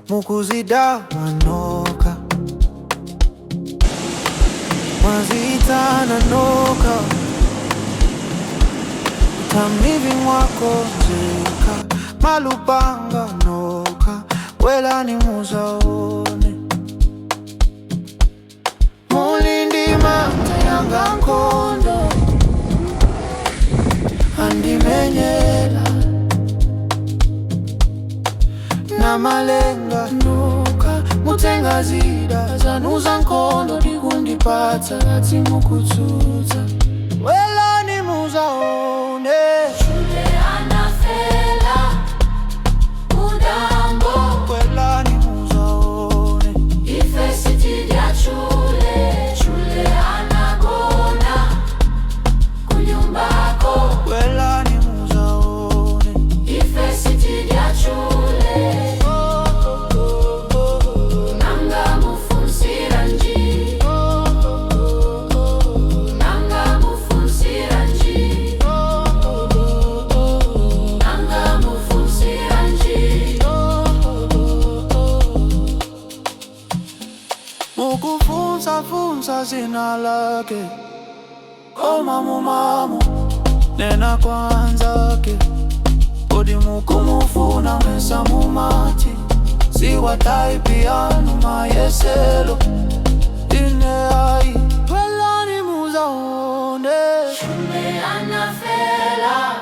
Mukuzida wanoka, mwazitana noka, tamivi mwako zeka malupanga noka, welani muzaone mulindima yanga nkondo andimenyela na malenga nuka mutenga zida zanuza nkondo ndikundipatsa atimukutsutsa welani muzaone. Chule anafela kudambo. Welani muzaone. Ife sitidya chule, chule anagona kunyumbako. Welani muzaone. Ife sitidya chule. Oh, oh, oh, oh. Nanga mufunsiranji? Oh, oh, oh, Nanga mufunsiranji? oh, oh, oh, Nanga mufunsiranji? oh, oh, oh. Mukufunsa funsa zina lake koma mumamu nena kwanzake kodi mukumufuna mesa mumati siwa type yanu mayeselo ine ai welani muzaone. Chule anafela.